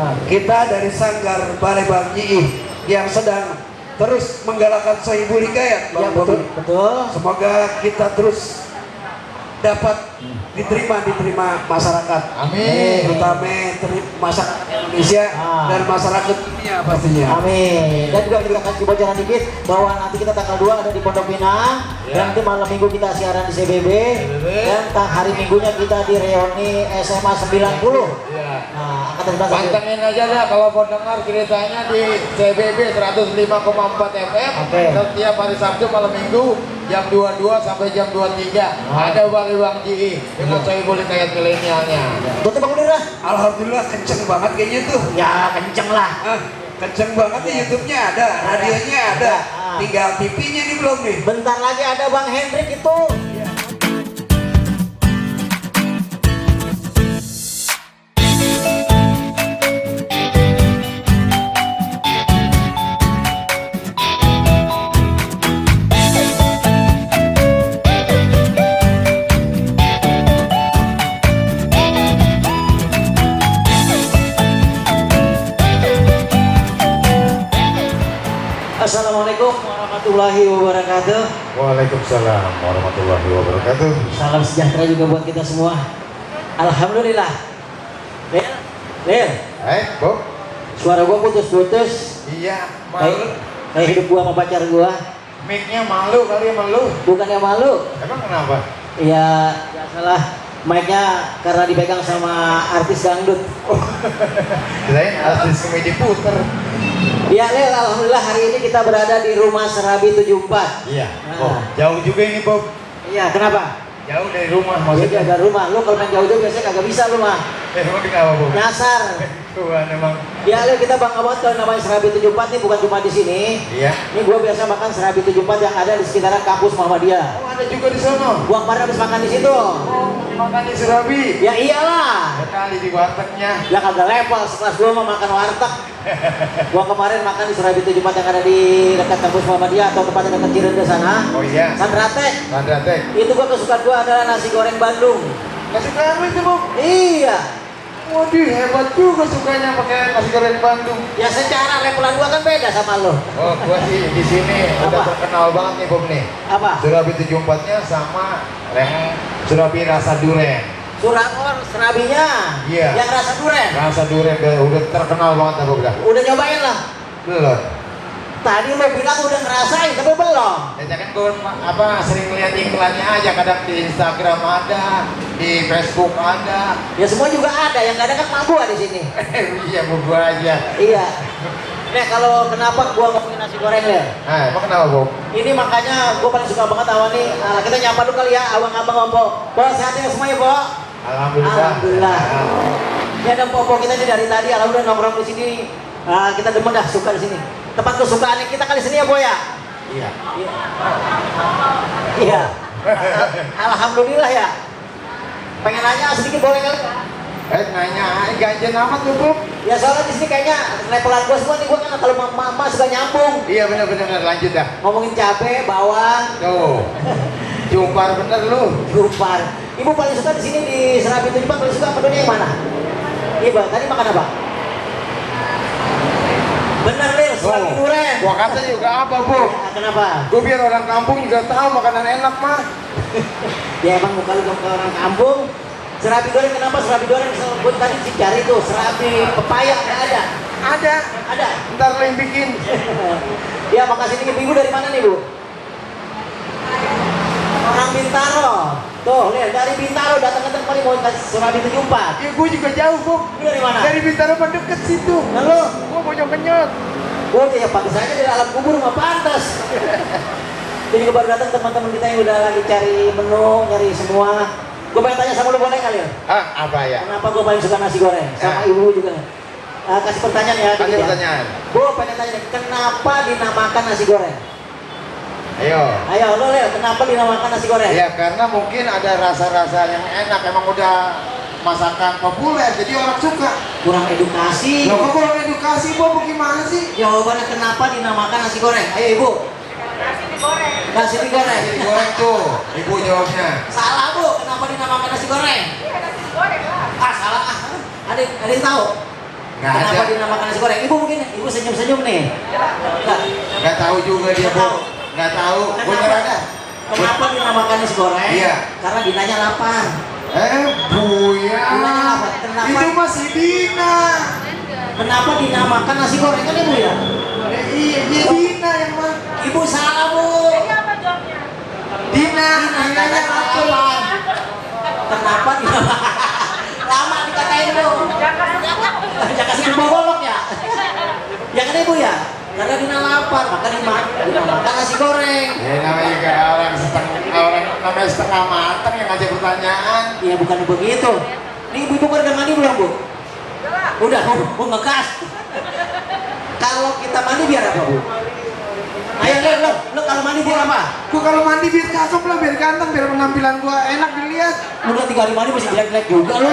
Kita dari Sanggar Balai Bang Nyi yang sedang terus menggalakkan Sohibul Hikayat, Bang Bobi. Betul. Semoga kita terus dapat diterima masyarakat. Amin. Terutama masyarakat Indonesia dan masyarakat dunia pastinya. Amin. Dan juga kita kasih bocoran dikit bahwa nanti kita tanggal 2 ada di Pondok Pinang. Dan nanti malam minggu kita siaran di CBB. Dan hari minggunya kita di reuni SMA 90. Nah, angkatan 11. Pantengin aja dah kalau mau dengar ceritanya di CBB 105,4 FM. Setiap hari Sabtu malam minggu jam 22 sampai jam 23 ada Bang Ji dengan Sohibul Hikayat milenialnya. Betul Bang Udin lah. Alhamdulillah kenceng banget kayaknya tuh. Ya kenceng lah. Kenceng banget nih YouTube-nya ada, radionya ada. Tinggal TV-nya nih belum nih. Bentar lagi ada Bang Hendrik itu. Assalamualaikum warahmatullahi wabarakatuh. Waalaikumsalam warahmatullahi wabarakatuh. Salam sejahtera juga buat kita semua. Alhamdulillah. Lir, Bob. suara gua putus-putus. Iya, malu. Kayak hidup gua sama pacar gua. Mic-nya malu kali ya, malu. Bukannya malu. Emang kenapa? Ya, biasalah. Mic-nya karena dipegang sama artis dangdut. Kirain artis komedi puter. Ya, Lil, alhamdulillah hari ini kita berada di rumah Serabi 74. Iya. Nah. Jauh juga ini, Bob. Iya, kenapa? Jauh dari rumah Maksudnya maksudnya. jaga rumah. Lu kalau main jauh-jauh biasanya kagak bisa lu mah. Emang kenapa, Bob? Nyasar. Tuhan emang. Ya, Lil, kita bangga banget kalau namanya Serabi 74 nih bukan cuma di sini. Iya. Ini gua biasa makan Serabi 74 yang ada di sekitaran kampus Muhammadiyah. Oh, ada juga di sana. Gua kemarin habis makan di situ. Makan di Serabi. Ya iyalah. Sekali di wartegnya. Ya kagak level, sekelas gua mau makan warteg. Gua kemarin makan di Serabi 74 yang ada di dekat kampus Muhammadiyah atau tempatnya dekat Cirende sana. Oh iya. Sandratek. Sandratek. Itu gua kesukaan gua adalah nasi goreng Bandung. Nasi goreng itu, Bob. Iya. Waduh, hebat juga sukanya pakai nasi goreng Bandung. Ya secara levelan gua kan beda sama lo. Oh, gua sih di sini udah Apa? terkenal banget nih, Bob nih. Apa? Surabi 74-nya sama Surabi rasa duren. Surakor Serabinya. Iya. Yang rasa duren. Rasa duren udah terkenal banget aku udah. Udah nyobain lah. Belum. Tadi lo bilang udah ngerasain tapi belum. Ya kan gue sering lihat iklannya aja, kadang di Instagram ada, di Facebook ada. Ya semua juga ada, yang nggak ada kan mak gua di sini. Iya, gua aja. Iya. Nih kalau kenapa gua ngomongin nasi goreng ya? Nah, emang kenapa, Bob? Ini makanya gua paling suka banget awal nih. Kita nyapa dulu kali ya, abang-abang Ompo. Bo, sehat ya semua ya, Bo? Alhamdulillah. Alhamdulillah. Ya ada Ompo kita nih dari tadi, alhamdulillah nongkrong di sini. Kita demen dah suka di sini. Tempat kesukaan kita kali sini ya, Bo ya? Iya. Iya. Alhamdulillah ya. Pengen nanya sedikit boleh kali? Nanya, ganjen amat tuh, Bob. Ya soalnya di sini kayaknya levelan gua semua nih, gua kan kalau mama suka nyambung. Iya, benar-benar lanjut dah. Ngomongin cabe, bawang, Tuh. Jumpar bener lu. gupar. Ibu paling suka di sini di Serabi 74 paling suka menunya yang mana? Ibu tadi makan apa? Bener Lil, Serabi duren. Gua kata juga apa, Bu? Kenapa? Gua biar orang kampung juga tahu makanan enak mah. Ya emang muka lu ke orang kampung. Serabi goreng kenapa Serabi goreng? Gue tadi cari tuh Serabi pepaya nggak ada. Ada. Ada. Ntar lo yang bikin. Ya makasih nih ibu dari mana nih Bu? Orang Bintaro. Tuh lihat dari Bintaro datang ke tempat mau kasih Serabi 74. Ya gua juga jauh, Bu. Lu dari mana? Dari Bintaro mah deket situ. Nah lu? Gua bojong kenyot. Oh ya pantas aja dari alam kubur mah pantas. Jadi baru datang teman-teman kita yang udah lagi cari menu, nyari semua. Gue pengen tanya sama lu boleh kali ya? Ah, apa ya? Kenapa gue paling suka nasi goreng? Sama ibu juga. Kasih pertanyaan ya. Kasih pertanyaan. Gue pengen tanya, kenapa dinamakan nasi goreng? Ayo lo lihat, kenapa dinamakan nasi goreng? Ya karena mungkin ada rasa-rasa yang enak, emang udah masakan populer, jadi orang suka. Kurang edukasi. Loh, kok kurang edukasi, Bu? Gimana sih? Jawabannya kenapa dinamakan nasi goreng? Ayo ibu. Nasi digoreng. Nasi digoreng. Nasi goreng tuh, ibu jawabnya. Salah Bu, kenapa dinamakan nasi goreng? Iya nasi digoreng lah. Ah salah ah. Ada yang tahu? Nggak Kenapa ada. dinamakan nasi goreng? Ibu mungkin ibu senyum-senyum nih. Nggak. Nggak tahu juga dia, Nggak Bu. tahu. Nggak tahu. Gua Kenapa? nyerah dah. Kenapa dinamakan nasi goreng? Iya. Karena Dinanya lapar. Buya. Dinanya lapar. Kenapa? Itu masih Dina. Kenapa dinamakan nasi goreng kan ibu ya? Iya, Dina yang mah. Ibu salah bu. Dina. Dinanya lapar. Kenapa dinamakan? Lama dikatain bu. Jangan kasih ibu golok ya. Ya kan ibu ya? Karena Dina lapar, maka dinamakan nasi goreng. Ya namanya juga orang namanya setengah matang yang ngasih pertanyaan. Iya bukan begitu. Nih ibu udah mandi belum bu? Udah, mau ngegas. Kalau kita mandi biar apa bu? Ayo lo kalau mandi biar apa? Gua kalau mandi biar cakep lah, biar ganteng, biar penampilan gua enak dilihat. Udah 3 hari mandi masih jelek-jelek juga lo.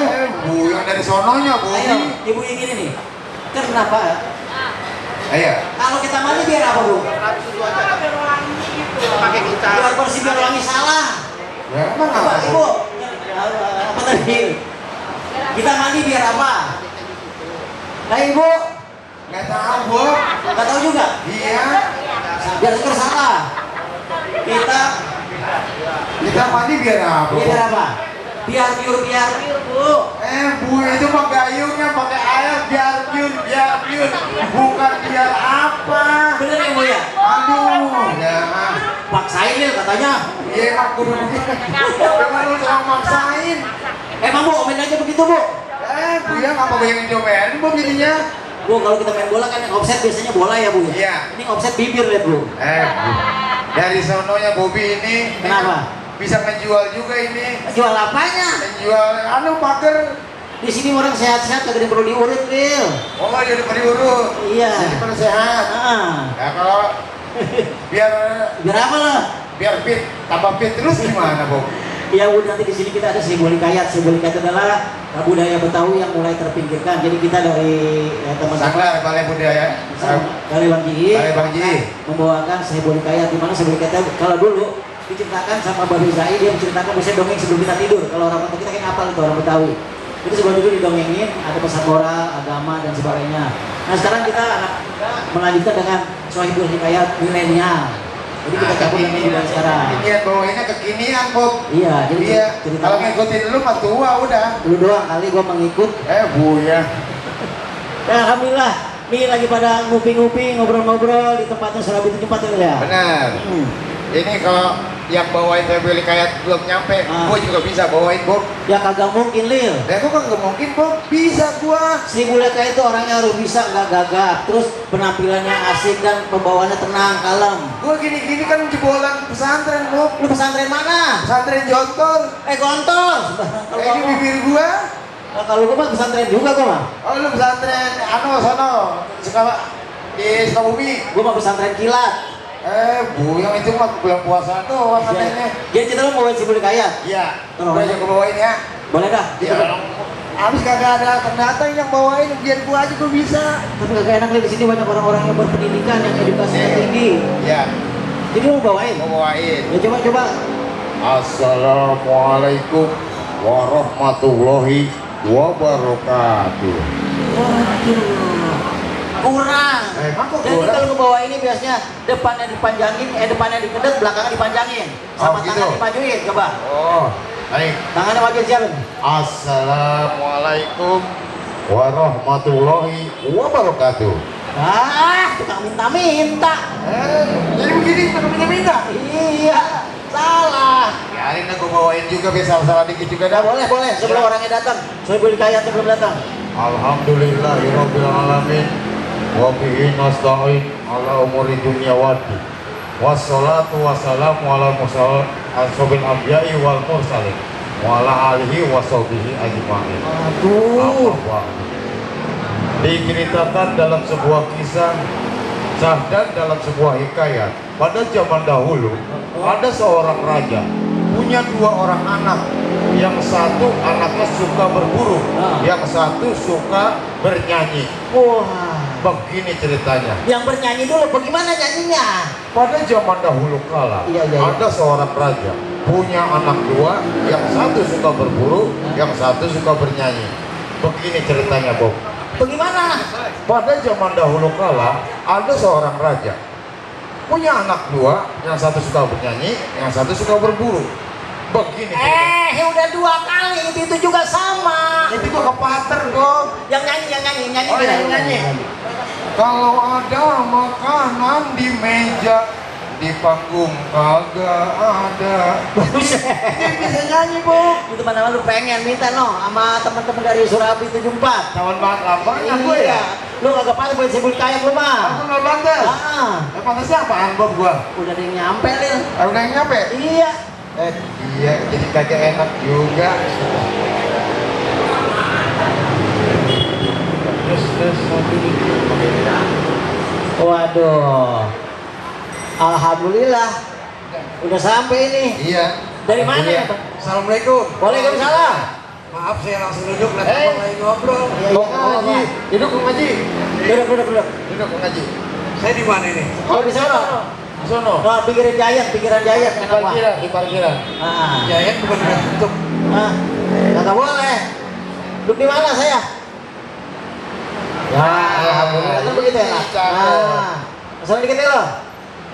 Bu yang dari sononya, Bu. Ayo, ibu yang ini nih. Kenapa? Ayo. Kalau kita mandi biar apa bu? Pakai kita. Biar bersih biar wangi salah. Ya emang Apa apa? ibu? Apa tadi? Kita mandi biar apa? Nah ibu, Nggak tahu, Bu. nggak tahu juga. Iya. Biar seger salah. Kita mandi biar apa? Biar apa? Biar biur bu. Bu itu mah gayungnya pakai air biar biur. Bukan biar apa? Bener ya bu ya? Aduh. Ya. Paksain ya katanya. Iya, aku memang lu sama maksain. Emang bu, main aja begitu bu. Bu ya ngapa gue yang diomelin, Bu jadinya? Bu kalau kita main bola kan yang offset biasanya bola ya bu ya. Iya. Ini offset bibir lihat bu. Bu. Dari sononya Bobby ini. Kenapa? Bisa menjual juga ini. Jual apanya? Menjual pagar. Di sini orang sehat-sehat kagak perlu diurut Lil. Oh, jadi pada urut. Iya. Jadi pada sehat. Ya kalau biar Biar apa lah? biar fit, tambah fit terus gimana, Bu? Ya udah nanti di sini kita ada Sebolik Kayat. Sebolik Kayat adalah budaya Betawi yang mulai terpinggirkan. Jadi kita dari teman-teman Sanglar Balai Budaya. dari Bang Ji Balai Bang Ji. membawakan Sebolik Kayat, di mana Sebolik Kayat kalau dulu diceritakan sama Babi Zai, dia menceritakan biasanya dongeng sebelum kita tidur. Kalau orang tua kita kan apal itu orang Betawi. Itu sebelum tidur didongengin, ada pesan moral, agama dan sebagainya. Nah sekarang kita anak melanjutkan dengan Sohibul Hikayat milenial. Jadi kita cabut dengan juga sekarang. Kekinian bawainnya kekinian, Bob. Iya, jadi Iya. cerita Kalau ngikutin lu mah tua udah. dulu doang kali gua mengikut. Bu ya. Ya alhamdulillah, nih lagi pada nguping-nguping, ngobrol-ngobrol di tempatnya Surabi itu tempat itu ya. Benar. Ini kalau yang bawain Sebolik Kayat belum nyampe, gua juga bisa bawain, Bob. Ya kagak mungkin Lil. Ya gua kan nggak mungkin, Bob. Bisa gua. Si Buleka itu orangnya harus bisa, nggak gagap, terus penampilannya asik dan pembawaannya tenang, kalem. Gua gini-gini kan jebolan pesantren, Bob. Lu pesantren mana? Pesantren Jontor. Gontor. Ini bibir gua. Nah, kalau gua mah pesantren juga gua mah. Oh, lu pesantren sono. Di Sukabumi. Gua mah pesantren kilat. Bu, yang itu mah bulan puasa tuh katanya. Jadi kita mau bawain si Bulekaya. Iya. Tolong. Gua aja gua bawain ya. Boleh dah. Iya. Abis kagak ada pendatang yang bawain, biar gua aja gua bisa. Tapi kagak enak Lil, di sini banyak orang-orang yang berpendidikan, yang edukasinya tinggi. Iya. Jadi mau bawain. Gua bawain. Ya coba. Assalamualaikum warahmatullahi wabarakatuh. Waduh. Kurang. Emang kok Jadi kurang? kalau ngebawa ini biasanya depannya dipanjangin, depannya dikedet, belakangnya dipanjangin. Sama gitu. tangan dimajuin, coba. Oh, baik. Tangannya maju siapa? Assalamualaikum warahmatullahi wabarakatuh. Tukang minta-minta. Jadi begini, minta-minta. Iya, salah. Biarin aku bawain juga, biar salah-salah dikit juga dah. Boleh. Sebelum orangnya datang. Sohibul Hikayat belum datang. Alhamdulillahirabbil alamin. Wa bihi nasta'in ala umuri dunya waddin. Wassalatu wassalamu ala ashabil anbiya'i wal mursalin wa ala alihi wa sahbihi ajma'in. Aduh. Diceritakan dalam sebuah kisah dan dalam sebuah hikayat, pada zaman dahulu ada seorang raja punya 2 orang anak. Yang satu anaknya suka berburu, yang satu suka bernyanyi. Wah. Begini ceritanya. Yang bernyanyi dulu, bagaimana nyanyinya? Pada zaman dahulu kala, Iya. ada seorang raja punya anak 2, yang satu suka berburu, yang satu suka bernyanyi. Begini ceritanya, Bob. Bagaimana? Pada zaman dahulu kala ada seorang raja punya anak dua, yang satu suka bernyanyi, yang satu suka berburu. Begini. Udah 2 kali itu juga sama. Itu kok kepater kok. Yang nyanyi. Oh, yang nyanyi. Kalau ada makanan di meja, di panggung kagak ada. Buset. Dia bisa nyanyi, Bu. Itu mana lu pengen minta sama teman-teman dari Surabi 74. Tahun banget lapangan gue ya. Lu kagak pantas buat sebut kayak lu mah. Aku nggak pantas. Pantasnya apaan, Bob gua? Udah ada yang nyampe Lil. Udah yang nyampe? Iya. Iya, jadi kagak enak juga. Terus Waduh. Alhamdulillah. Udah sampai ini. Iya. Dari mana ya, Bang? Assalamualaikum. Waalaikumsalam. Maaf saya langsung duduk, nanti lagi ngobrol. Iya, Ngaji. Duduk ngaji. Duduk. Duduk ngaji. Saya di mana ini? Oh, di sana. Di sono. Oh, pinggiran Jayat. Kenapa? Di parkiran. Jayat bukan udah tutup. Kagak boleh. Duduk di mana saya? Ya, alhamdulillah kan begitu ya. Masalah dikit lo.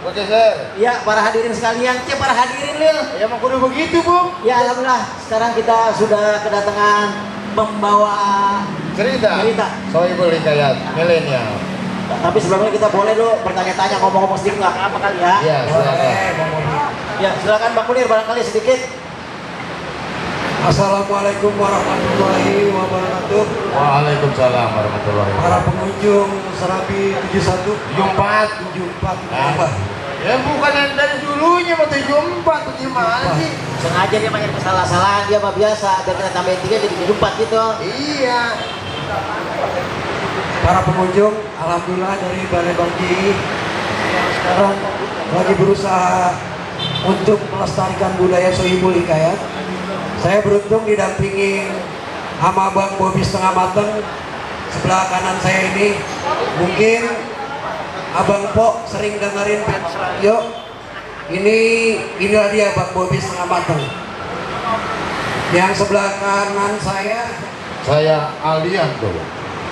Oke, Sir. Ya, para hadirin sekalian, para hadirin Lil. Ya emang kudu begitu, Bu. Ya, alhamdulillah. Sekarang kita sudah kedatangan membawa Cerita. Sohibul Hikayat, milenial. tapi sebelumnya kita boleh dulu bertanya-tanya, ngomong-ngomong sedikit nggak apa kali ya? Iya, silakan. Ya, silakan Bang Munir barangkali sedikit. Assalamualaikum warahmatullahi wabarakatuh. Waalaikumsalam warahmatullahi Para wabarakatuh. pengunjung Serabi 71 74. 74 apa? Ya bukan yang dari dulunya mau 74 tuh gimana sih? Sengaja dia banyak kesalahan-kesalahan, dia mah biasa, biar kita tambahin 3 jadi 4 gitu. Iya. Para pengunjung, alhamdulillah dari Balai Bangji sekarang lagi berusaha untuk melestarikan budaya Sohibul Hikayat. Saya beruntung didampingi sama Bang Bobi setengah mateng. Sebelah kanan saya ini mungkin Abang Po sering dengerin Benz Radio. Inilah dia Bang Bobi setengah mateng. Yang sebelah kanan saya Alian tuh.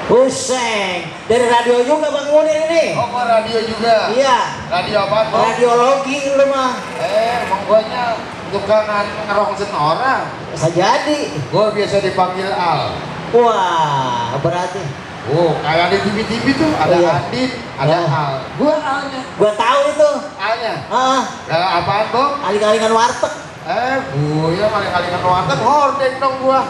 Pusing, dari radio juga Bang Munir ini. Oh, kok radio juga? Iya. Radio apa tuh? Radiologi lu mah. Emang guanya tukangan ngerongsen orang. Bisa jadi. Gua biasa dipanggil Al. Wah, berarti. Oh, kayak di TV-TV tuh ada Iya. Adit, ada Ya. Al. Gua Alnya. Gua tahu itu. Alnya. Ah, Apaan, Bob? aling-alingan warteg. Buya maling-malingan warteg hordeng dong gua.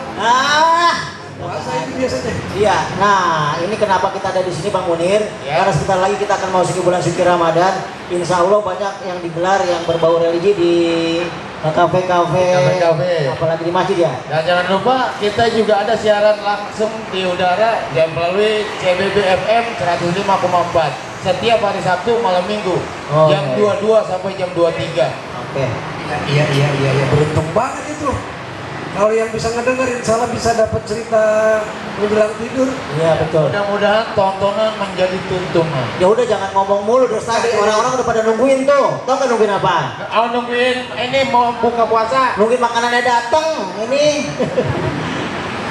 puasa itu biasanya. Iya. Nah, ini kenapa kita ada di sini Bang Munir? Ya. Karena sebentar lagi kita akan mau bulan suci Ramadan. Insya Allah banyak yang digelar yang berbau religi di kafe-kafe, Kafe-kafe. apalagi di masjid ya. Dan jangan lupa kita juga ada siaran langsung di udara dan melalui CBB FM 105,4 setiap hari Sabtu malam Minggu jam 22 sampai jam 23. Oke. Iya, beruntung banget itu. Kalau yang bisa ngedengerin salah bisa dapat cerita menjelang tidur. Iya betul. Mudah-mudahan tontonan menjadi tuntunan. Ya udah jangan ngomong mulu terus tadi orang-orang udah pada nungguin tuh. Tau kan nungguin apa? Nungguin ini mau buka puasa. Nungguin makanannya datang. Ini.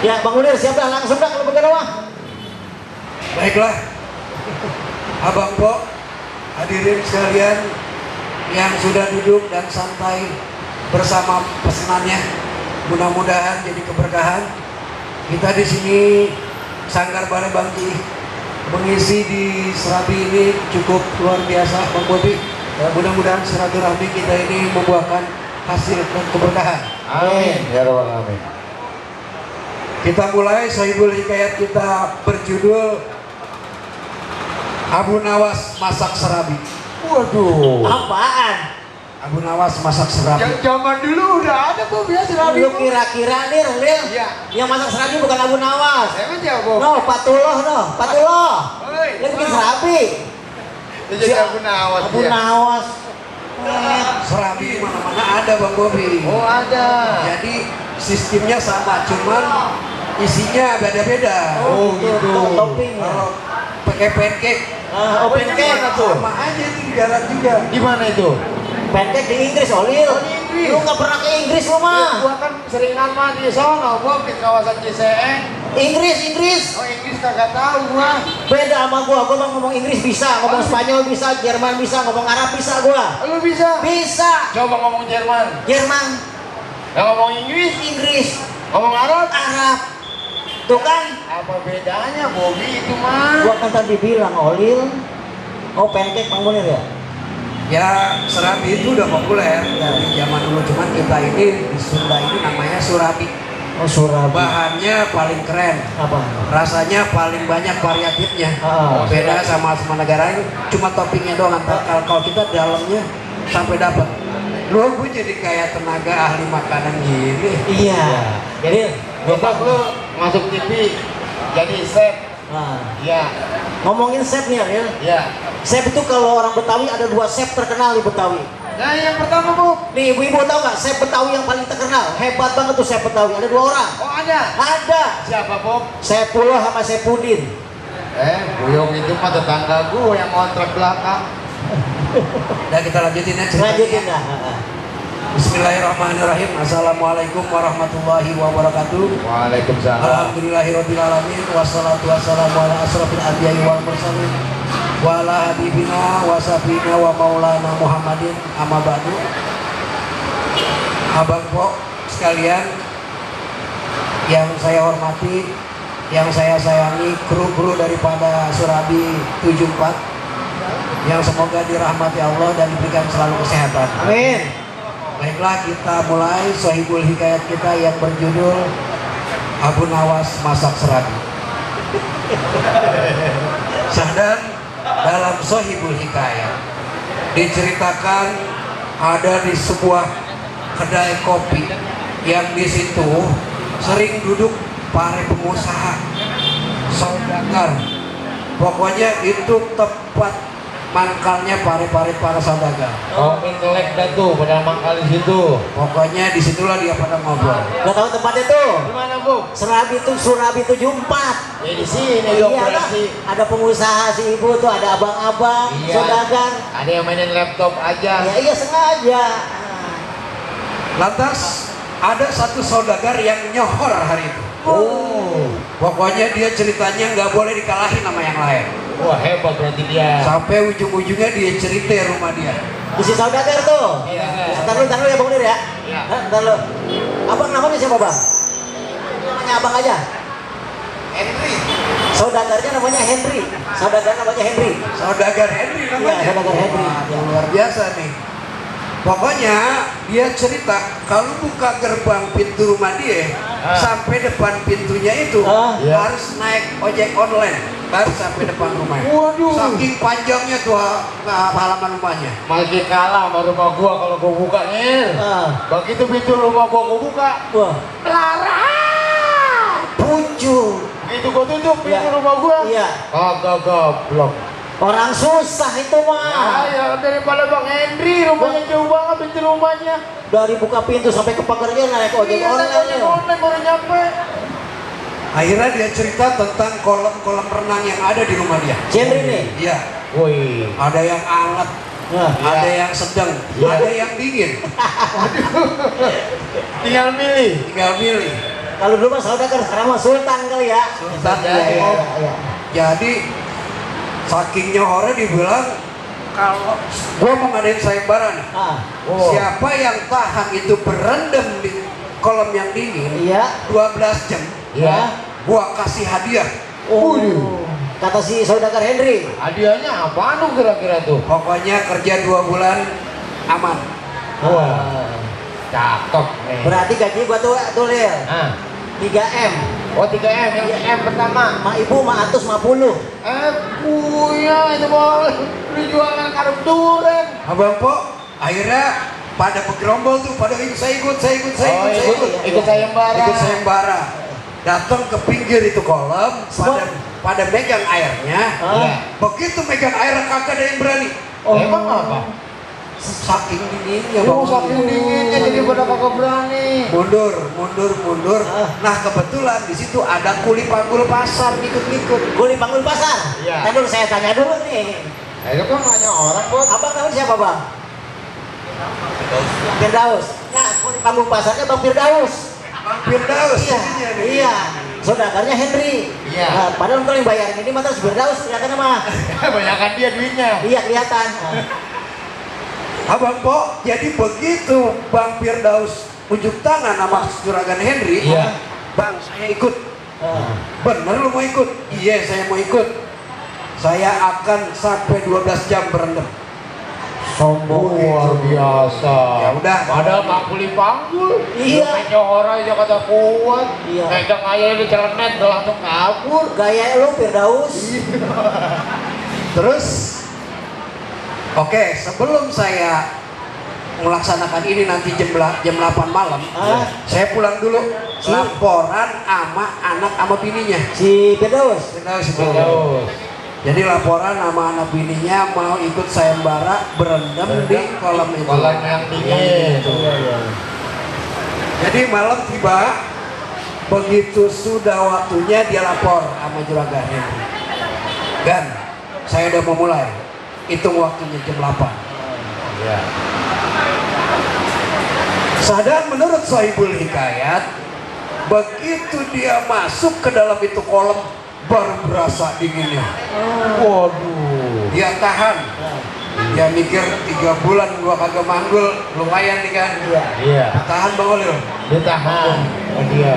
Ya Bang Munir siap dah langsung dah kalau begitu mah. Baiklah, Abang Po, hadirin sekalian yang sudah duduk dan santai bersama pesenannya. Mudah-mudahan jadi keberkahan. Kita di sini Sanggar Balai Bangji mengisi di Serabi ini cukup luar biasa, Bang Bobi. Mudah-mudahan silaturahmi kita ini membuahkan hasil dan keberkahan. Amin. Ya Rabbal Alamin. Kita mulai Sohibul Hikayat kita berjudul Abu Nawas Masak Serabi. Waduh. Apaan? Abu Nawas Masak Serabi. Yang zaman dulu udah ada Bu biasa Serabi. Lu kira-kira nih Lil? Iya. Yang masak serabi bukan Abu Nawas. Emang siapa Bu? No, Patullah. Oi. Lu bikin serabi. Itu jadi Abu Nawas. Abu ya? Nawas. Serabi di mana-mana ada Bang Bobi. Oh ada. Jadi sistemnya sama, cuman isinya beda-beda. Oh, gitu. Topping ya. Kalau pakai pancake, Pancake tuh. sama aja itu di darat juga. Di mana itu? Pancake di Inggris, Olil. Oh, di Inggris. Lu nggak pernah ke Inggris lu Ya, mah. gua kan seringan mah di sono, gua di kawasan Ciseeng. Inggris. Oh Inggris kagak tahu gua. Beda sama gua mah ngomong Inggris bisa, ngomong Spanyol bisa, Jerman bisa, ngomong Arab bisa gua. Lu bisa? Bisa. Coba ngomong Jerman. Jerman, Yang ngomong Inggris? Inggris, Ngomong Arab? Arab. Tuh kan? Apa bedanya Bobby itu mah? Gua kan tadi bilang Olil. Oh, pancake Bang Munir ya? Ya surabi itu udah populer dari zaman dulu, cuman kita ini di Sunda ini namanya surabi. Oh, Surabi. Bahannya paling keren, Apa? rasanya paling banyak variatifnya. Ah. Beda sama negara ini, cuma toppingnya doang. Kalau kita dalamnya sampai dapat. Lu gue jadi kayak tenaga ahli makanan gini. Iya. Jadi Besok lu masuk TV jadi chef. Nah, Iya. ngomongin chef nih Ariel. Iya. Chef itu kalau orang Betawi ada 2 chef terkenal di Betawi. Nah yang pertama Bu. Nih ibu-ibu tahu nggak chef Betawi yang paling terkenal? Hebat banget tuh chef Betawi. Ada 2 orang. Oh ada. Ada. Siapa Bob? Chef Pulo sama Chef Pudin. Buyung itu mah tetangga gua yang kontrak belakang. Dan kita lanjutin ya ceritanya. Lanjutin dah. Bismillahirrahmanirrahim. Assalamualaikum warahmatullahi wabarakatuh. Waalaikumsalam. Alhamdulillahirrahmanirrahim. Wassalatu wassalamu ala asrafil anbiya'i wal mursalin wa ala habibina wa safina wa maulana Muhammadin amma ba'du. Abang Po sekalian yang saya hormati, yang saya sayangi, kru-kru daripada Surabi 74 yang semoga dirahmati Allah dan diberikan selalu kesehatan. Amin. Baiklah, kita mulai Sohibul Hikayat kita yang berjudul Abu Nawas Masak Serabi. Sedang dalam Sohibul Hikayat diceritakan ada di sebuah kedai kopi yang di situ sering duduk para pengusaha, saudagar. Pokoknya itu tempat mangkalnya para saudagar. Oh intelek dah tuh pada mangkal di situ. Pokoknya disitulah dia pada ngobrol. Gak tahu tempatnya tuh? Di mana Bu? Surabi itu Surabi 74. Ya di sini dong Iyalah, berarti. ada pengusaha si ibu tuh, ada abang-abang, Iya. saudagar. Ada yang mainin laptop aja. Ya iya sengaja. Lantas ada satu saudagar yang nyohor hari itu. Oh. Pokoknya dia ceritanya nggak boleh dikalahin sama yang lain. Wah hebat berarti dia. Sampai ujung-ujungnya dia cerita rumah dia. Isi saudagar tuh. Iya. Ntar dulu ya Bang Munir ya. Iya. Ntar dulu. Abang namanya siapa Bang? Namanya abang aja. Henry. Saudagarnya namanya Henry. Saudagar namanya Henry. Saudagar Henry namanya. Iya, saudagar Henry. Wah, luar biasa nih. Pokoknya dia cerita kalau buka gerbang pintu rumah dia sampai depan pintunya itu Iya. harus naik ojek online baru sampai depan rumahnya. Waduh. Saking panjangnya tuh halaman rumahnya. Masih kalah sama rumah gua kalau gua buka nih. Begitu pintu rumah gua buka. Wah, Larang. pucuk. Begitu gua tutup pintu Iya. rumah gua. Iya. Kagak goblok. Orang susah itu mah. Ya daripada Bang Henry rumahnya jauh banget pintu rumahnya. Dari buka pintu sampai ke pagarnya naik ojek Iya, online. ojek ya. online baru nyampe. Akhirnya dia cerita tentang kolam-kolam renang yang ada di rumah dia. Henry nih. Iya, Woi. ada yang hangat, Nah, ada yang sedang, Iya. ada yang dingin. Tinggal milih. Tinggal milih. kalau dulu mah saudagar, sekarang mah sultan kali ya. Sultan Iya, ya. Iya, iya. Jadi saking nyohornya dibilang kalau gua mau ngadain sayembara nih. Ah, Oh. Siapa yang tahan itu berendam di kolam yang dingin iya. 12 jam, Ya. gua kasih hadiah. Oh, Waduh. kata si saudagar Henry. Hadiahnya apaan tuh kira-kira tuh? Pokoknya kerja 2 bulan aman. Wah. Cakep nih. Berarti gaji gua tuh Lil, Ah. 3M. Oh 3M yang M pertama. Ma ibu, ma atus, ma puluh. Punya itu boleh. Lu jualan karung duren. Abang Po akhirnya pada bergerombol tuh, pada ikut, saya ikut. Oh, ikut sayembara. Ikut sayembara. Datang ke pinggir itu kolam, pada megang airnya. Iya. Begitu megang air kagak ada yang berani. Oh. Emang apa? Saking dinginnya Oh, Bang. saking dinginnya jadi pada kagak berani. Mundur. Nah kebetulan di situ ada kuli panggul pasar ngikut-ngikut. Guli panggul pasar. Iya. Tadi dulu saya tanya dulu nih. Itu kan nanya orang bos. Abang tahu siapa Bang? Firdaus. Nah, guli panggul pasarnya Bang Firdaus. Firdaus. Iya, jadinya nih. iya. saudagarnya Henry. Iya. Nah, padahal kalau yang bayarin ini mah si Firdaus kelihatan mah. Banyakan dia duitnya. Iya kelihatan. Abang Po, jadi begitu Bang Firdaus unjuk tangan sama Juragan Henry, Iya. Bang saya ikut. Bener lu mau ikut? Iya saya mau ikut. Saya akan sampai 12 jam berendam. Sombong. Luar biasa. Ya udah. Padahal mangkuli panggul. Iya. Nyohor aja kata kuat. Iya. Megang aja di celenet udah langsung kabur. Gaya lu Firdaus. Terus, oke, sebelum saya melaksanakan ini nanti jam 8 malam, saya pulang dulu. Laporan sama anak sama bininya. Si Firdaus. Terus. Jadi laporan sama anak bininya mau ikut sayembara berendam di kolam itu. Kolam yang dingin. Jadi malam tiba, begitu sudah waktunya dia lapor sama Juragan Henry. Gan, saya udah mau mulai. Hitung waktunya jam 8. Iya. Sadar menurut Sohibul Hikayat, begitu dia masuk ke dalam itu kolam baru berasa dinginnya. Waduh. Dia tahan. Dia mikir 3 bulan gua kagak manggul, lumayan nih kan. Iya. Tahan Bang Olil. Dia tahan. Oh dia.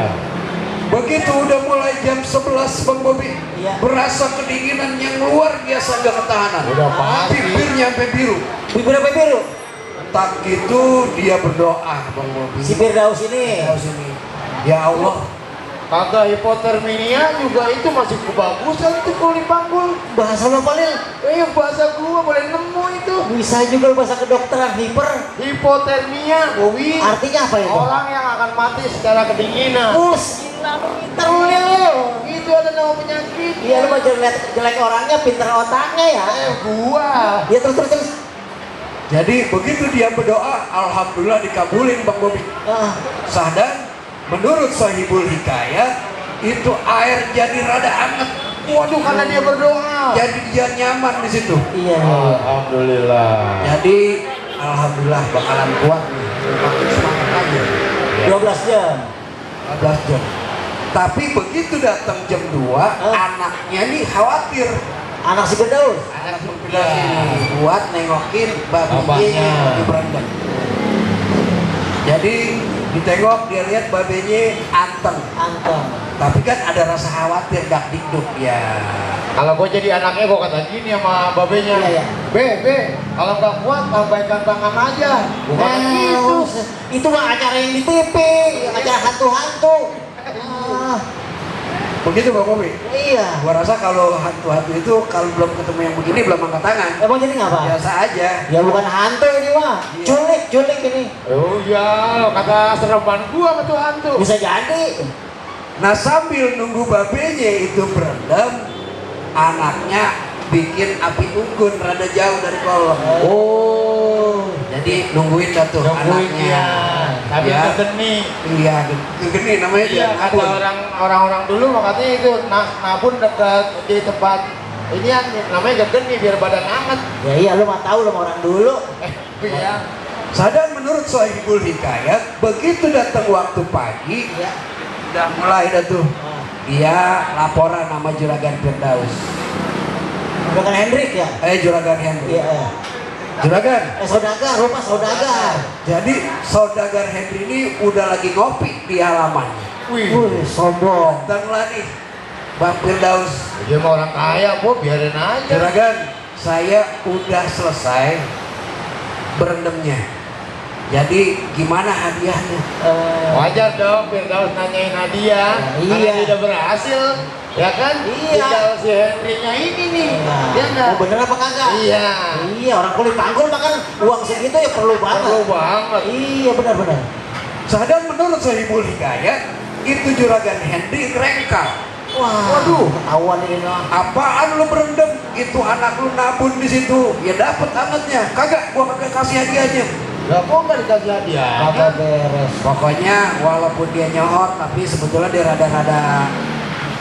Begitu udah mulai jam 11 Bang Bobi, Iya. berasa kedinginan yang luar biasa gak ketahanan. Udah pasti. Bibirnya sampai biru. Bibir apa biru? Tak gitu dia berdoa Bang Bobi. Si Firdaus ini. Firdaus ini. Ya Allah, Kagak hipotermia juga itu masih kebagusan itu kalau dipanggul. Bahasa lo Palil. Bahasa gua boleh nemu itu. Bisa juga bahasa kedokteran hiper. Hipotermia, Bowi. Artinya apa itu? Orang yang akan mati secara kedinginan. Gila lu pinter lu Lil. Itu ada nama penyakit. Iya lu mah jelek orangnya pinter otaknya ya. Gua. Ya terus. jadi begitu dia berdoa, alhamdulillah dikabulin Bang Bobi. Sadar menurut Sohibul Hikayat itu air jadi rada anget. Waduh, karena dia berdoa. Jadi dia nyaman di situ. Iya. Alhamdulillah. Jadi alhamdulillah bakalan kuat nih. Makin semangat aja. 12 jam. 12 jam. Tapi begitu datang jam 2, anaknya nih khawatir. Anak si Firdaus. Anak Firdaus ini buat nengokin babinya Bapaknya. di berendam. Jadi ditengok dia lihat babenya anteng. Tapi kan ada rasa khawatir dak dikduk ya. Kalau gue jadi anaknya gue kata gini sama babenya. Iya. Be, kalau nggak kuat abaikan tangan aja. Bukan gitu. Itu mah acara yang di TV, acara hantu-hantu. Begitu Bang Bobi. Iya. Gua rasa kalau hantu-hantu itu kalau belum ketemu yang begini belum angkat tangan. Emang jadi ngapa? Biasa aja. Ya bukan hantu ini mah, Iya. culik ini. Oh ya, kata sereman gua sama tuh hantu. Bisa jadi. Nah sambil nunggu babenya itu berendam, anaknya bikin api unggun rada jauh dari kolam. Oh, Jadi nungguin dah tuh nungguin anaknya. dia. Tapi Ya. kegeni. Iya, gegeni namanya dia. Iya, kata nabun. orang-orang dulu makanya itu nabun dekat di tempat ini yang namanya gegeni biar badan hangat. Ya iya lu mah tahu lu sama orang dulu. Iya. Sadar menurut Sohibul Hikayat, begitu datang waktu pagi, Iya. udah mulai dah tuh. Dia laporan sama Juragan Firdaus. Bukan Hendrik ya? Juragan Henry. Iya. Juragan. Saudagar, rumah saudagar. Jadi Saudagar Henry ini udah lagi ngopi di halamannya. Wih. Sombong. Datanglah nih Bang Firdaus. Dia mah orang kaya, Bu, biarin aja. Juragan, saya udah selesai berendamnya. Jadi gimana hadiahnya? Wajar dong Firdaus nanyain hadiah. Iya. Karena dia udah berhasil, ya kan? Iya. Tinggal si Henry-nya ini nih. Dia enggak. Oh bener apa kagak? Iya. Iya orang kulit panggul makan uang segitu ya perlu banget. Perlu banget. Iya benar. Sadar menurut Sohibul Hikayat, itu Juragan Henry rengkal. Wah, Waduh. ketahuan ini mah. Apaan lu berendam? Itu anak lu nabun di situ. Ya dapet anaknya. Kagak, gua kagak kasih hadiahnya. Lah kok nggak dikasih hadiah? Kagak beres. Pokoknya walaupun dia nyohor, tapi sebetulnya dia rada-rada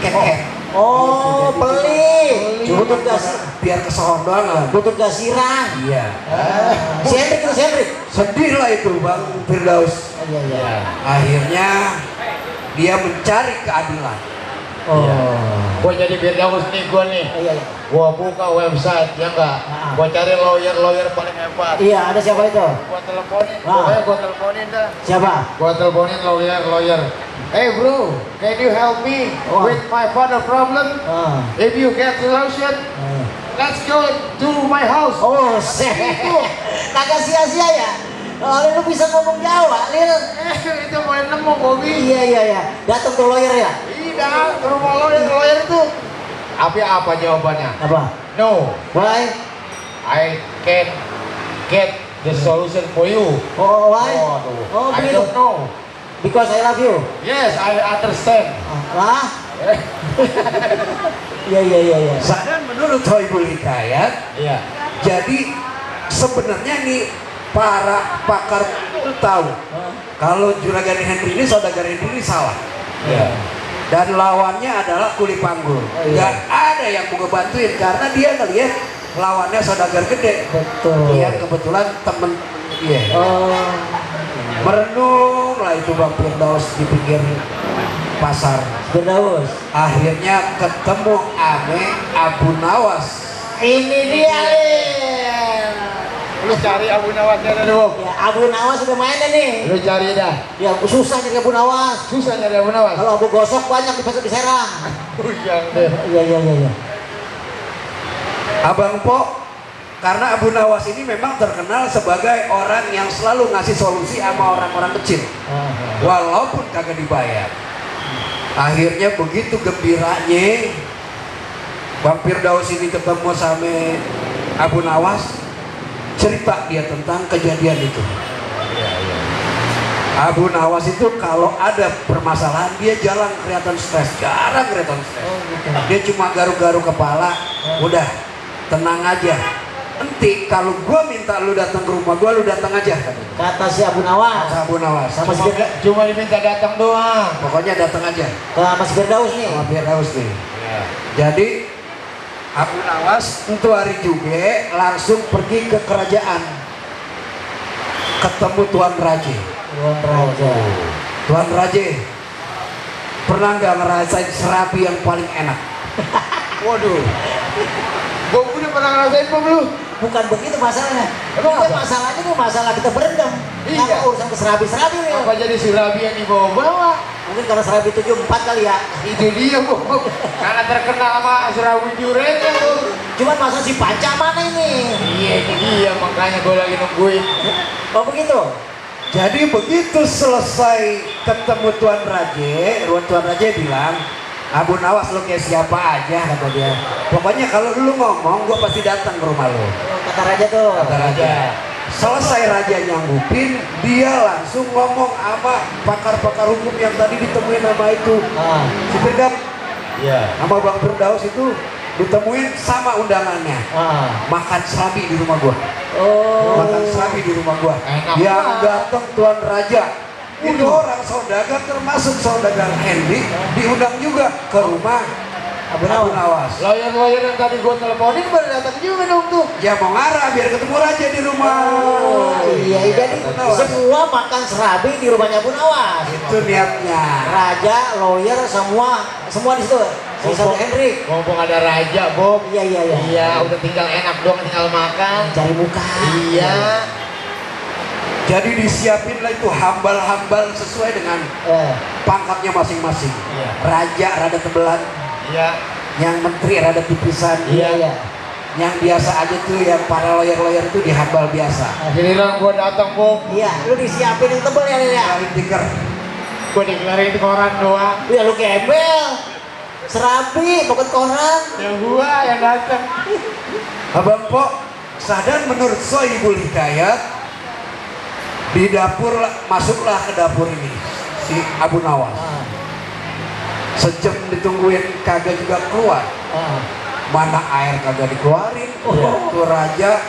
kek-kek. Oh, Jadi pelit. cuma Butut gas, biar kesohor doang lah. butut gasirang. Iya. Si Hendrik. Sedih lah itu Bang Firdaus. Iya. Akhirnya dia mencari keadilan. Oh. Gua jadi Firdaus nih, gua nih. Iya, iya. Gua buka website, ya enggak? Gua cari lawyer paling hebat. Iya, ada siapa itu? Gua teleponin, Ah. pokoknya gua teleponin dah. Siapa? Gua teleponin lawyer. Hey bro, can you help me Oh. with my father problem? Ah. If you get solution, let's go to my house. Oh, kagak sia-sia ya? Oh, lu bisa ngomong Jawa, Lil. Itu boleh nemu, Bobby. Iya. Datang ke lawyer ya? Iya, ke rumah lawyer itu. Apa jawabannya? Apa? No, Why? I can get the solution for you. Oh, why? Oh, Oh, I begitu. don't know. Because I love you. Yes, I understand. Lah? Iya. Sadar menurut Sohibul Hikayat, Iya. jadi sebenarnya nih para pakar itu tahu kalau Juragan Henry ini, Saudagar Henry ini salah. Iya. Dan lawannya adalah Kuli Panggul. Iya. Gak ada yang mau ngebantuin karena dia ngelihat lawannya Saudagar Gede. Betul. Yang kebetulan temen dia. Oh. Merenung lah itu Bang Firdaus di pinggir pasar. Firdaus. Akhirnya ketemu ame Abu Nawas. Ini dia, Lil. Lu cari Abu Nawasnya dulu. Ya, Abu Nawas udah mainnya nih. Lu cari dah. Ya, susah nyari Abu Nawas. Susah nyari Abu Nawas. Kalau Abu Gosok banyak di Serang. Yang deh. Iya. Abang Po, karena Abu Nawas ini memang terkenal sebagai orang yang selalu ngasih solusi sama orang-orang kecil, walaupun kagak dibayar. Akhirnya begitu gembiranya Bang Firdaus ini ketemu sama Abu Nawas, cerita dia tentang kejadian itu. Abu Nawas itu kalau ada permasalahan dia jarang kelihatan stres, Dia cuma garuk-garuk kepala, udah tenang aja. Nanti kalau gua minta lu datang ke rumah gua, lu datang aja. Kata si Abu Nawas. Kata Abu Nawas. Sama si Firdaus. Cuma diminta datang doang. Pokoknya datang aja. Sama si Firdaus nih. Sama Firdaus nih. Jadi Abu Nawas untuk hari juga langsung pergi ke kerajaan, ketemu Tuan Raja. Tuan Raja. Tuan Raja, pernah nggak ngerasain serabi yang paling enak? Waduh. Gua udah pernah ngerasain belum? Bukan begitu masalahnya. Emang Kita apa? masalahnya tuh masalah kita berendam. Iya. Kenapa urusan ke serabi-serabi nih? Apa jadi surabi yang dibawa-bawa? Mungkin karena serabi 74 kali ya. Itu dia, Bob. Karena terkenal sama surabi juretnya tuh. Cuman masa si Panca mana ini? Iya, itu dia. Makanya gua lagi nungguin. Oh begitu? Jadi begitu selesai ketemu Tuan Raja bilang, Abu Nawas, lu kayak siapa aja, kata dia. Pokoknya kalau lu ngomong, gua pasti datang ke rumah lu. Kata Raja tuh. Kata Raja. Selesai Raja nyanggupin, dia langsung ngomong sama pakar-pakar hukum yang tadi ditemuin sama itu. Si Firdaus, Iya. sama Bang Firdaus itu ditemuin sama undangannya. Makan serabi di rumah gua. Makan serabi di rumah gua. Enak Yang banget. datang Tuan Raja. Itu orang saudagar termasuk Saudagar Henry diundang juga ke rumah Abu Nawas. Lawyer yang tadi gua teleponin baru datang juga dong tuh. Ya mau ngarah biar ketemu Raja di rumah. Iya, jadi Abu Nawas. semua makan serabi di rumahnya Abu Nawas. Itu niatnya. Raja, lawyer, semua di situ. Si Saudagar Henry. Mumpung ada raja, Bob. Iya. Iya, udah tinggal enak doang, tinggal makan. Cari muka. Iya. Jadi disiapin lah itu hambal-hambal sesuai dengan pangkatnya masing-masing. Iya. Raja rada tebelan, Iya. yang menteri rada tipisan. Iya. Yang biasa aja tuh yang para lawyer itu dihambal biasa. Giliran gua datang, Bob. Iya, lu disiapin yang tebel ya, Lil ya. Kali tiker. Gua dikelarin di koran doang. Ya lu gembel. Serabi, bukan koran. Ya gua yang datang. Abang Po, sadar menurut Sohibul Hikayat, di dapur masuklah ke dapur ini si Abu Nawas. Sejam ditungguin kagak juga keluar. Mana air kagak dikeluarin. Tuh Raja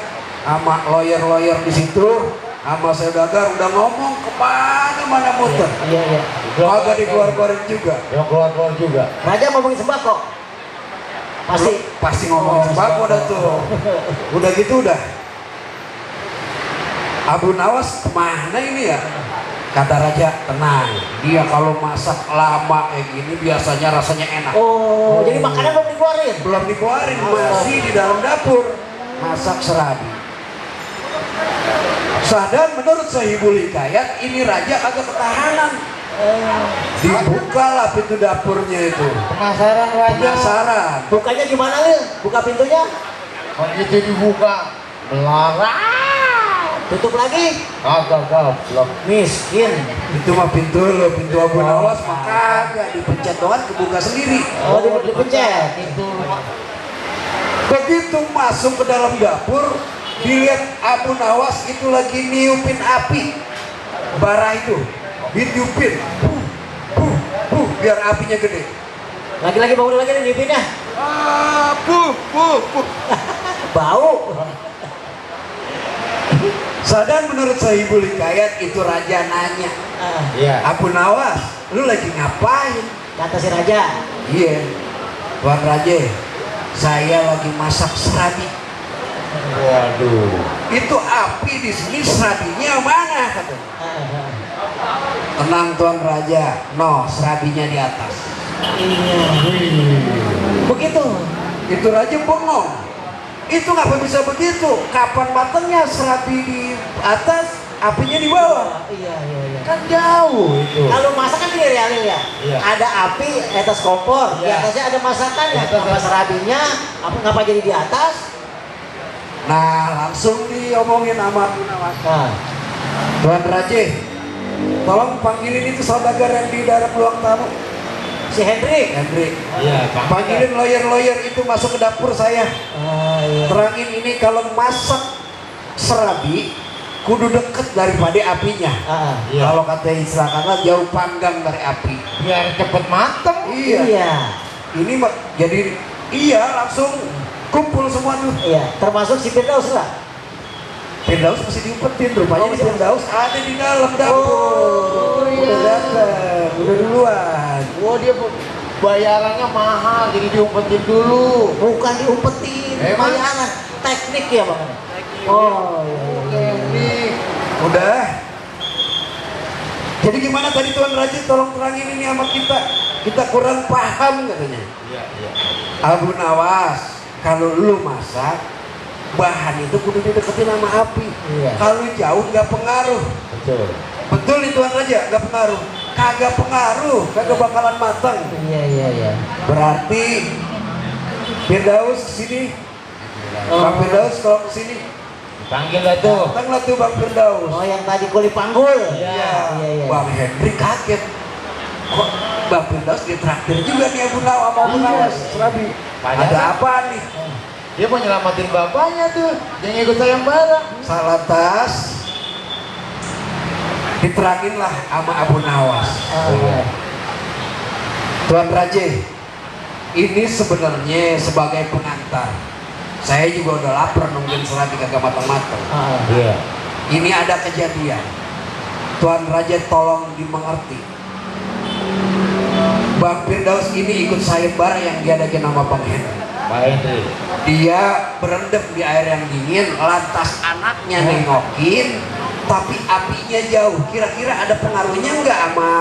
sama lawyer di situ sama saudagar udah ngomong kemana-mana muter. Iya. Kagak dikeluar-keluarin juga. Yang keluar juga. Raja ngomongin sembako. Pasti ngomong sembako dah tuh. Udah gitu udah. Abu Nawas kemana ini ya? Kata raja, tenang, dia kalau masak lama kayak gini biasanya rasanya enak. Oh, jadi makanan belum dikeluarin? Belum dikeluarin, masih di dalam dapur masak serabi. Dan menurut Sohibul Hikayat, ini raja agak ketahanan. Dibukalah pintu dapurnya itu. Penasaran raja. Penasaran. Bukanya gimana, Lil? Buka pintunya? Begitu dibuka, melarang. Tutup lagi? Agak goblok. Miskin. Itu mah pintu lo, pintu Abu Nawas maka gak dipencet doang kebuka sendiri. Oh, dipencet. Itu Begitu masuk ke dalam dapur, dilihat Abu Nawas itu lagi niupin api. Bara itu, ditiupin. Biar apinya gede. Lagi-lagi bangun lagi nih niupinnya. Bau. Sadar menurut Sohibul Hikayat itu raja nanya, iya. Abu Nawas, lu lagi ngapain? Kata si raja. Iya, Tuan Raja, saya lagi masak serabi. Waduh. Itu api di sini, serabinya mana? Katanya. Tenang Tuan Raja, no, serabinya di atas. Begitu. Itu raja bengong. Itu ngapa bisa begitu? Kapan matangnya serabi di atas, apinya di bawah? Iya. Kan jauh itu. Kalau masak kan tidak realil ya. Iya. Ada api di atas kompor, di Iya. atasnya ada masakannya. Di atas Apa ada- serabinya? Ngapa jadi di atas? Nah, langsung diomongin sama Abu Nawas. Nah, Tuan Raja, tolong panggilin itu saudagar yang di dalam ruang tamu. si Hendrik. Hendrik, Iya, panggilin lawyer-lawyer itu masuk ke dapur saya. Iya. Terangin ini kalau masak serabi kudu deket daripada apinya. Iya. Kalau kata istilah kata jauh panggang dari api. Biar cepet mateng. Iya. Ini jadi langsung kumpul semua tuh. Iya. Termasuk si Firdaus lah. Firdaus mesti diumpetin, rupanya Oh, di Firdaus ada di dalam dapur. iya. Udah datang, udah duluan. Wah, dia bayarannya mahal, jadi diumpetin dulu. Bukan diumpetin, Emang? bayaran. Teknik ya bang. Oh iya. Ini Udah. Jadi gimana tadi Tuan Raja, tolong terangin ini sama kita. Kita kurang paham katanya. iya. Abu Nawas, kalau lu masak, bahan itu kudu dideketin sama api. Iya. Kalau jauh nggak pengaruh. Betul. Betul nih Tuan Raja, nggak pengaruh. Kagak pengaruh, kagak bakalan matang. Iya. Berarti Firdaus kesini. Bang Firdaus tolong kesini. Panggil lah tuh. Datanglah tuh Bang Firdaus. Oh yang tadi kuli panggul. Iya. Iya. Bang Hendrik kaget. Kok Bang Firdaus ditraktir juga nih Abu Nawas sama Abu Nawas serabi. Padahal- Ada apa nih? Dia mau nyelamatin bapaknya tuh, yang ikut sayembara. Salah tas. Diterangin lah sama Abu Nawas. Iya. Tuan Raja, ini sebenarnya sebagai pengantar. Saya juga udah lapar nungguin serabi kagak matang-matang. Iya. Ini ada kejadian. Tuan Raja tolong dimengerti. Bang Firdaus ini ikut sayembara yang diadakan nama Bang Hendrik. Pak Hendri. Dia berendam di air yang dingin, lantas anaknya nengokin, tapi apinya jauh. Kira-kira ada pengaruhnya nggak sama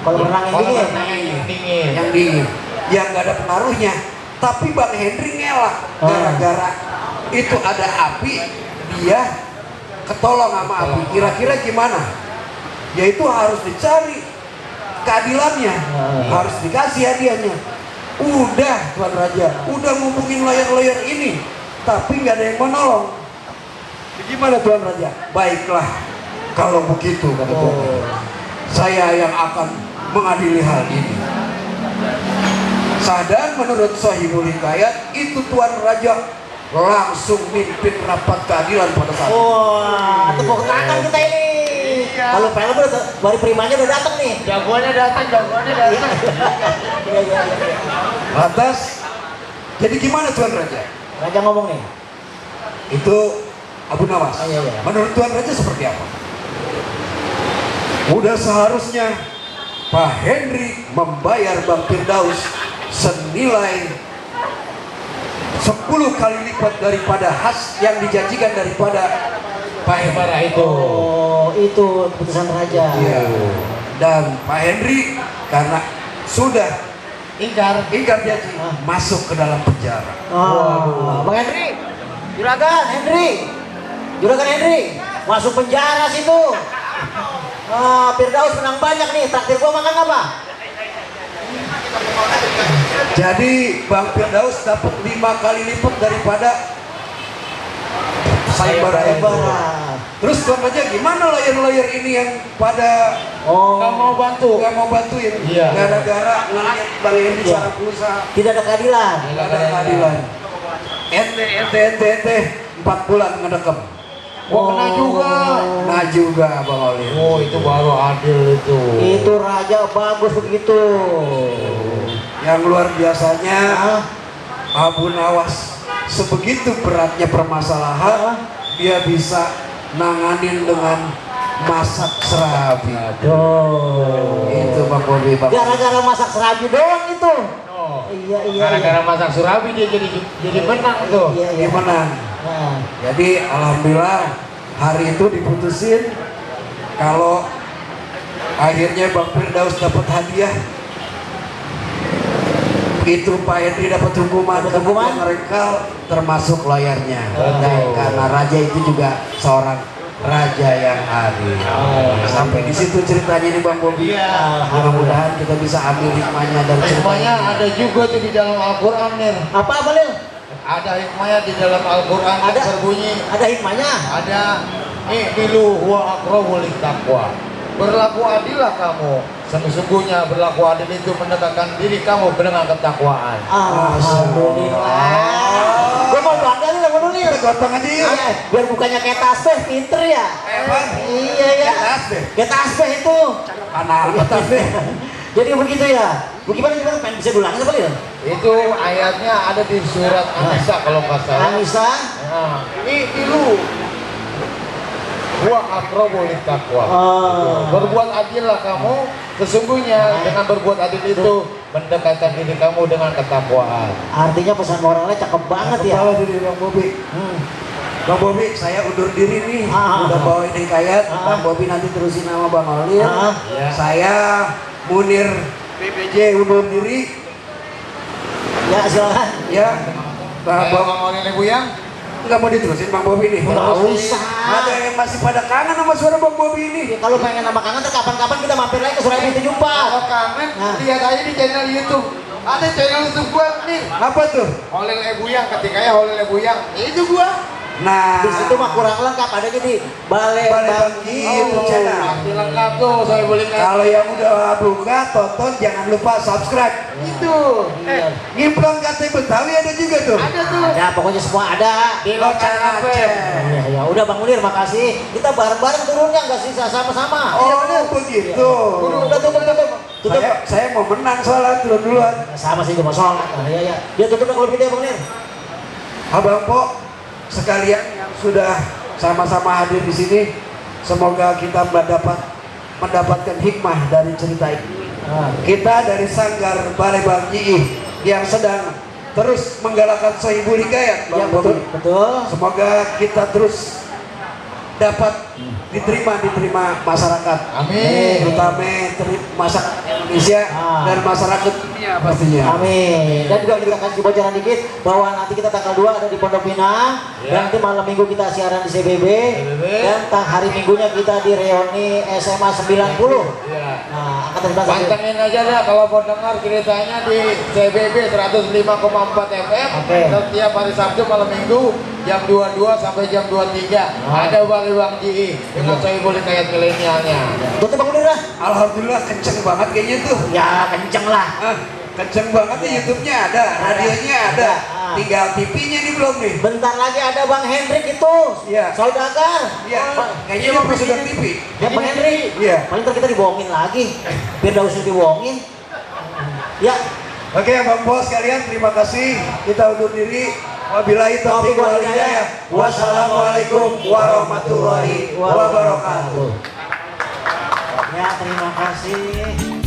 Kalau renang yang dingin. Yang dingin. yang dingin? Ya nggak ada pengaruhnya. Tapi Bang Hendrik ngelak gara-gara itu ada api, dia ketolong sama api. Kira-kira gimana? Ya itu harus dicari keadilannya, harus dikasih hadiahnya. Udah Tuan Raja, udah ngubungin lawyer-lawyer ini, tapi nggak ada yang menolong. Gimana Tuan Raja? Baiklah, kalau begitu kata Tuan Raja, saya yang akan mengadili hal ini. Sadar menurut Sohibul Hikayat itu Tuan Raja langsung mimpin rapat keadilan pada saat itu. Wah, tepuk tangan kita ini. Kalau film udah baru primanya udah datang nih. Jagoannya datang. Iya. Lantas, jadi gimana Tuan Raja? Raja ngomong nih. Itu Abu Nawas. Iya. Menurut Tuan Raja seperti apa? Udah seharusnya Pak Hendrik membayar Bang Firdaus senilai 10 kali lipat daripada yang dijanjikan daripada Pak Hendra itu. Oh, itu keputusan raja. Iya. Dan Pak Henry karena sudah ingkar janji masuk ke dalam penjara. Oh, Bang Henry, Juragan Henry, masuk penjara situ. Firdaus menang banyak nih, traktir gua makan apa? Jadi Bang Firdaus dapat 5 kali lipat daripada sayembara itu. Terus contohnya gimana lawyer ini yang pada nggak mau bantuin Iya. Gara-gara ngeliat Bang Henry Iya. cara berusaha. Tidak ada keadilan. Tidak ada keadilan. Ente 4 bulan ngedekam. Kena juga. Nah juga Bang Oli. Oh, itu baru adil itu. Itu raja bagus begitu. Yang luar biasanya Hah? Abu Nawas sebegitu beratnya permasalahan dia bisa nanganin dengan masak serabi. Aduh. Itu Bang Bobi Bang. Gara-gara masak serabi doang itu. Oh. Iya. Gara-gara masak surabi dia jadi menang tuh. Iya. Dia menang. Nah, Jadi alhamdulillah hari itu diputusin kalau akhirnya Bang Firdaus dapat hadiah, itu Pak Henry dapat hukuman ngerengkal termasuk layarnya. Dan karena raja itu juga seorang raja yang adil. Sampai di situ ceritanya nih Bang Bobi. Iya. Mudah-mudahan kita bisa ambil hikmahnya dari Hikmahnya ceritanya. ada juga tuh di dalam Al-Quran nih. apa Lil? Ada hikmahnya di dalam Al-Quran yang Ada. terbunyi. Ada hikmahnya. Ada i'dilu huwa aqrabu littaqwa. Berlaku adillah kamu. Sesungguhnya berlaku adil itu mendekatkan diri kamu dengan ketakwaan. Alhamdulillah. Gue mau bangga nih sama lu nih. Kita gotong aja yuk. Biar bukannya kayak tasbih, pinter ya. Bang. Iya ya. Tasbih. Kayak tasbih itu. Anak tasbih. Jadi begitu ya. Gimana pengen bisa dulangin apa Lil? Itu ayatnya ada di surat An-Nisa kalau nggak salah. Anissa. Nah, i'dilu huwa aqrabu littaqwa. Berbuat adillah kamu, sesungguhnya dengan berbuat adil itu mendekatkan diri kamu dengan ketakwaan. Artinya pesan moralnya cakep banget ya. Kepala diri Bang Bobi. Bang Bobi, saya undur diri nih. Udah bawain hikayat. Bang Bobi nanti terusin nama Bang Olin. Ya. Saya Munir PBJ undur diri. Ya silakan. Ya. Bang Bobi Bang Olin Ibu yang nggak mau diterusin Bang Bobi nih. Nggak usah. Ada yang masih pada kangen sama suara Bang Bobi ini. Ya, kalau pengen nama kangen tuh kapan-kapan kita mampir lagi ke Surabi 74. kalau kangen lihat aja di channel YouTube. Ada channel YouTube gua nih. Apa tuh? Holil Ebuyang, ketikanya Holil Ebuyang. Itu gua. Nah, Di situ mah kurang lengkap, ada jadi Balai Banggi itu channel. Masih lengkap tuh, saya boleh Kalau yang udah buka, tonton jangan lupa subscribe. itu. Ngimplong kata Betawi ada juga tuh. Ada tuh. Ada, pokoknya semua ada. Di lokal Aceh. Ya, udah Bang Munir, makasih. Kita bareng-bareng turunnya, nggak sisa sama-sama. Oh, begitu. Udah tutup. Saya mau menang soalnya turun duluan. Sama sih, gue mau sholat. Iya. Dia tutup kalau gitu ya Bang Munir. Abang Po sekalian yang sudah sama-sama hadir di sini, semoga kita mendapatkan hikmah dari cerita ini. Kita dari Sanggar Balai Bangji yang sedang terus menggalakkan Sohibul Hikayat, Ya, Bang Bobi. betul. Semoga kita terus dapat diterima masyarakat. Amin. Terutama masyarakat Indonesia dan masyarakat dunia pastinya. Amin. Dan juga kita kasih bocoran dikit bahwa nanti kita tanggal 2 ada di Pondok Pinang. Dan nanti malam minggu kita siaran di CBB. Dan hari minggunya kita di reuni SMA 90. Iya. Nah, angkatan 11. Pantengin aja dah kalau mau dengar ceritanya di CBB 105,4 FM. Oke. Setiap hari Sabtu malam minggu jam 22 sampai jam 23. Ada Bali Bang Ji dengan Sohibul Hikayat milenialnya. Tutup Bang Munir lah. Alhamdulillah kenceng banget kayaknya tuh. Ya, kenceng lah. Kenceng banget nih YouTube-nya ada, radionya ada. Tinggal TV-nya nih belum nih. Bentar lagi ada Bang Hendrik itu. Iya. Saudagar. Iya, kayaknya dia mau sudah TV. Ya Bang Hendrik. Iya. Paling ntar kita dibohongin lagi. Biar gak usah dibohongin. Ya. Oke, Bang Bos sekalian, terima kasih. Kita undur diri. Wabillahi taufiq wal hidayah. Wassalamualaikum warahmatullahi wabarakatuh. Ya, terima kasih.